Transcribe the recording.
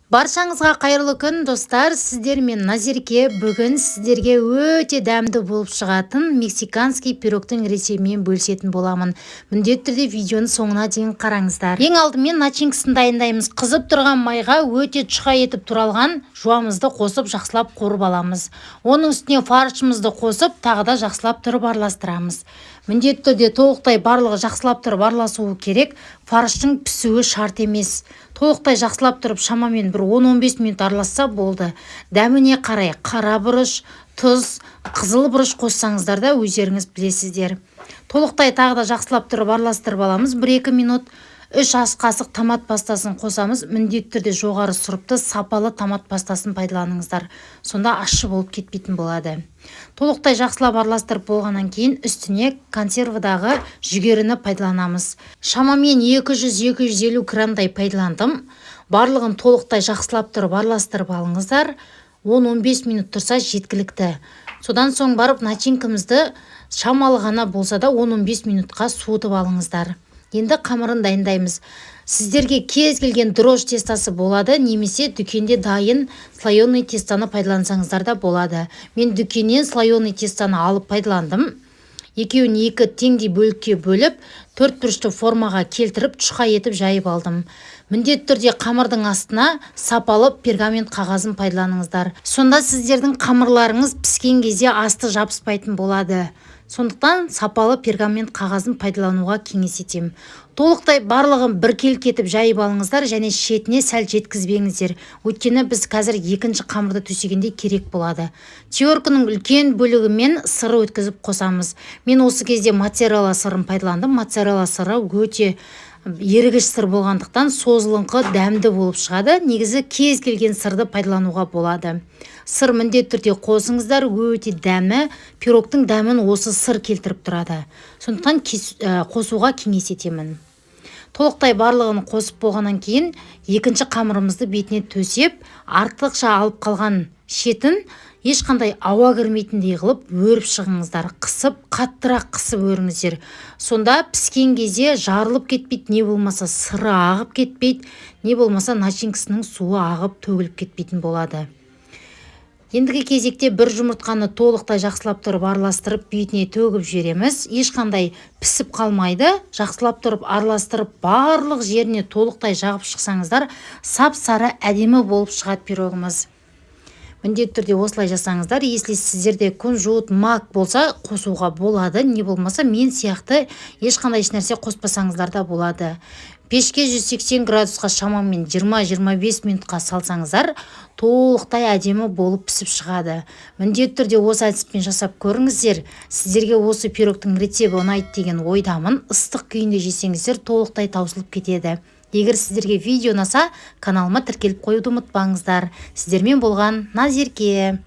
Баршаңызға қайырлы күн, достар! Сіздермен Назерке. Бүгін сіздерге өте дәмді болып шығатын мексиканский пирогтың рецебімен бөлісетін боламын. Міндетті түрде видеоны соңына дейін қараңыздар. Ең алдымен начинкасын дайындаймыз. Қызып тұрған майға өте жұқа етіп туралған жуамызды қосып, жақсылап қуырып аламыз. Оның үстіне фаршымызды қосып, тағы да жақсылап тұрып араластырамыз. Міндетті түрде толықтай барлығы жақсылап тұрып араласуы керек. Фарштың пісуі шарт емес. Толықтай жақсылап тұрып, шамамен бір 10-15 минут араласса болды. Дәміне қарай қара бұрыш, тұз, қызыл бұрыш қоссаңыздар да, өздеріңіз білесіздер. Толықтай тағы да жақсылап тұрып араластырып аламыз 1-2 минут. 3 ас қасық томат пастасын қосамыз. Міндетті түрде жоғары сұрыпты, сапалы томат пастасын пайдаланыңыздар, сонда ащы болып кетпейтін болады. Толықтай жақсылап араластырып болғаннан кейін үстіне консервадағы жүгеріні пайдаланамыз. Шамамен 200-250 граммдай пайдаландым. Барлығын толықтай жақсылап тұрып араластырып алыңыздар. 10-15 минут тұрса, жеткілікті. Содан соң барып начинкамызды шамалы ғана болса да 10-15 минутқа суытып алыңыздар. Енді қамырын дайындаймыз. Сіздерге кез келген дрожж тестасы болады немесе дүкенде дайын слоеный тестоны пайдалансаңыздар да болады. Мен дүкеннен слоеный тестоны алып пайдаландым. Екеуін екі теңдей бөлікке бөліп, төрт бұрышты формаға келтіріп, жұқа етіп жайып алдым. Міндетті түрде қамырдың астына сапалы пергамент қағазын пайдаланыңыздар. Сонда сіздердің қамырларыңыз піскен кезде асты жабыспайтын болады. Сондықтан сапалы пергамент қағазын пайдалануға кеңес етемін. Толықтай барлығын біркелкі етіп жайып алыңыздар және шетіне сәл жеткізбеңіздер, өйткені біз қазір екінші қамырды төсегенде керек болады. Терканың үлкен бөлігімен сыры өткізіп қосамыз. Мен осы кезде моцарелла сырын пайдаландым. Моцарелла сыры өте ерігіш сыр болғандықтан, созылыңқы, дәмді болып шығады. Негізі кез келген сырды пайдалануға болады. Сыр міндетті түрде қосыңыздар, өте дәмі, пирогтың дәмін осы сыр келтіріп тұрады. Сондықтан қосуға кеңес етемін. Толықтай барлығын қосып болғаннан кейін екінші қамырымызды бетіне төсеп, артықша алып қалған шетін ешқандай ауа кірмейтіндей қылып өріп шығыңыздар. Қысып, қаттырақ қысып өріңіздер. Сонда піскен кезде жарылып кетпейді, не болмаса сыры ағып кетпейді, не болмаса начинкасының суы ағып төгіліп кетпейтін болады. Ендігі кезекте бір жұмыртқаны толықтай жақсылап тұрып араластырып, бетіне төгіп жібереміз. Ешқандай пісіп қалмайды. Жақсылап тұрып араластырып, барлық жеріне толықтай жағып шықсаңыздар, сап сары әдемі болып шығады пирогымыз. Міндетті түрде осылай жасаңыздар. Если сіздерде кунжут, мак болса, қосуға болады, не болмаса мен сияқты ешқандай ешнәрсе қоспасаңыздар да болады. Пешке 180 градусқа шамамен 20-25 минутқа салсаңыздар, толықтай әдемі болып пісіп шығады. Міндетті түрде осы әдіспен жасап көріңіздер. Сіздерге осы пирогтың рецебі ұнайды деген ойдамын. Ыстық күйінде жесеңіздер, толықтай таусылып кетеді. Егер сіздерге видео ұнаса, каналыма тіркеліп қоюды ұмытпаңыздар. Сіздермен болған Назерке.